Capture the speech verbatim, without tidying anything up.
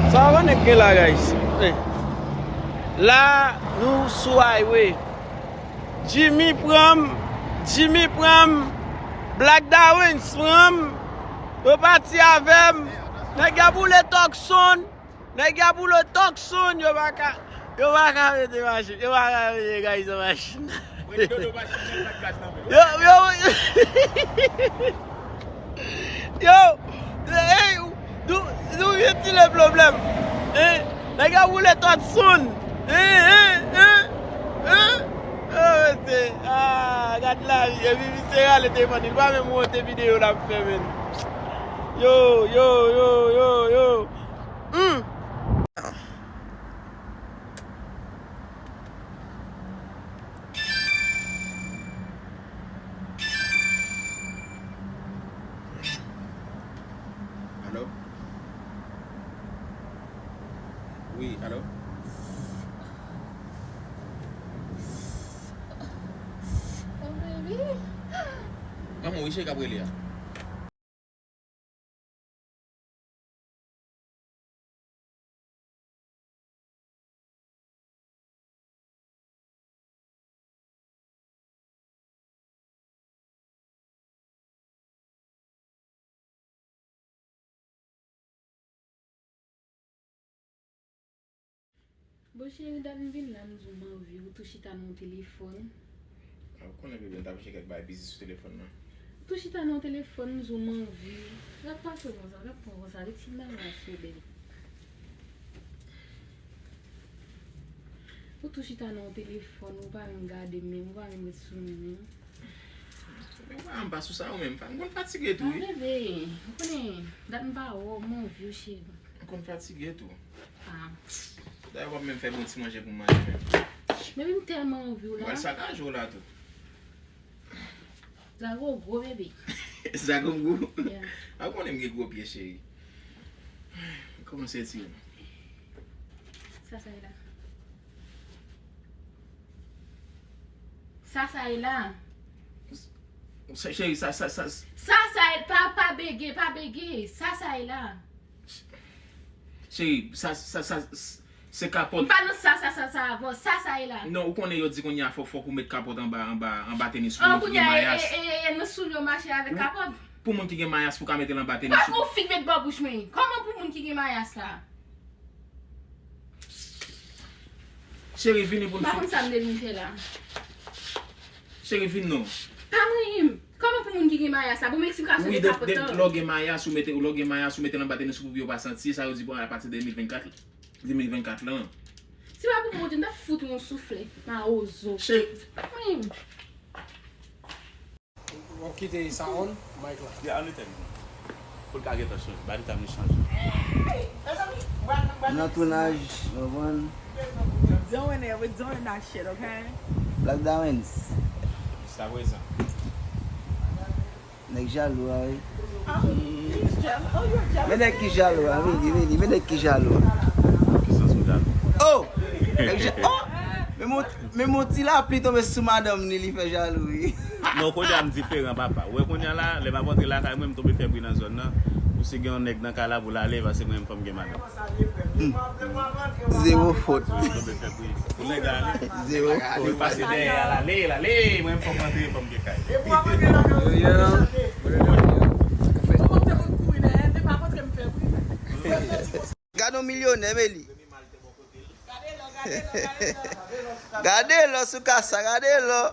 Sa w konnen k gen la, guys? Eh. La, nou sou highway. Jimmy pran m, Jimmy pran m, Black Dawens pran m, yo pati avè m. Nèg y ap boule Tucson, nèg y ap boule Tucson, yo pa ka, yo pa ka mete machin, yo pa ka mete guys nan machin nan. Yo, yo, yo, ey, nou, nou vin tire pwoblèm. Hein? Nèg yo boule Tucson. Hein, hein, hein, hein? Oh, mesye. Ah, gad lavi. Epi misye rale telefòn li. Li pa menm monte videyo l ap fè, menn. Yo, yo, yo, yo, yo. Hmm. Alo? Wi, alo? Oh, baby. Manman, wi, se k ap rele a. Bon, cheri, dat m vin la, m di w m anvi w, tou chita nan yon telefòn. A, ou konnen, bebe, m t ap jere kèk bagay biznis sou telefòn nan. Ou tou chita nan yon telefòn, m di w m anvi w. Rèt pase konsa, rèt pran konsa, retire bagay la, bebe. Ou tou chita nan yon telefòn, ou pa menm gade m menm, ou pa menm ret sou mwen menm. Ou pa, m pa sou sa ou menm, m konn fatige tou, wi. Ah, bebe, ou konnen, dat m pa wè w, m anvi w, cheri. M konn fatige tou. Ah. Dayè, w ap menm fè m yon ti manje pou m manje menm. Men m tèlman anvi w la. Mwen sakaje w la tou. Zago gwo, bebe. Zago gwo? Yeah. A, ou konnen m gen gwo pye, cheri. Kòman se ti ou? Sa, sa e la. Sa, sa e la. Sa, cheri, sa, sa, sa. Sa, sa e, pa, pa bege, pa bege. Sa, sa e la. Cheri, sa, sa, sa, s-, se kapòt. M pa nan sa, sa, sa, sa avè w. Sa, sa e la. Non, ou konnen yo di kounye a fòk, fòk ou met kapòt anba, anba, anba tenis pou moun ki gen mayas. An, kounye a, e, e, e, e, nan soulye w mache avèk kapòt? Pou, pou moun ki gen mayas, pou ka mete l anba tenis. Pa pou fi k met bò bouch mwen. Kòman pou moun ki gen mayas la? Cheri, vini pou n. M pa konn sa m te vin fè la. Cheri, vin non. Pa manyen m. Kòman pou moun ki gen mayas la? Bon, m eksplikasyon de kapòt lan. Wi, de, de, lè w gen mayas, ou mete, lè w gen mayas, ou mete l anba tenis pou yo pa santi, sa yo di, bon, apati de de mil vennkat, de mil vennkat lan. Si pa pou Bondye, m t ap fout ou yon souflèt, mawozo. Cheri. Pa manyen m. W ap kite sa on, mic la. Yeah, on the television. Pou l ka gentan chanje. Ba li tan li chanje. Nan tounaj, w konprann? We're doing it. We're doing that shit, okay? Black Dawens. Jiskaprezan. Nèg jalou a, wi. Ah, he's jealous. Oh, you're jealous. Men nèg ki jalou a, vini, vini, men nèg ki jalou a. Nan ki sans ou jalou? Oh! Nèg ja-, oh! Men mon, men mon ti lapli tonbe sou madanm ni, li fè jalou, wi. Non, kounye a m diferan, papa. Ou wè kounye a la, lè m ap antre lakay mwen, m tonbe fè bri nan zòn nan. Ou si gen yon nèg nan kay la pou l ale, paske mwen menm fò m gen madanm. Hmm. Zewo fot. M tonbe fè bri. Pou nèg la ale. Zewo fot. Li pase dèyè a, l ale, l ale. Mwen menm fò m antre, fò m gen kay. Yo, yo. Gade yon milyonè, men li. Gade lò, gade lò, gade lò. Gade lò sou kasa, gade lò.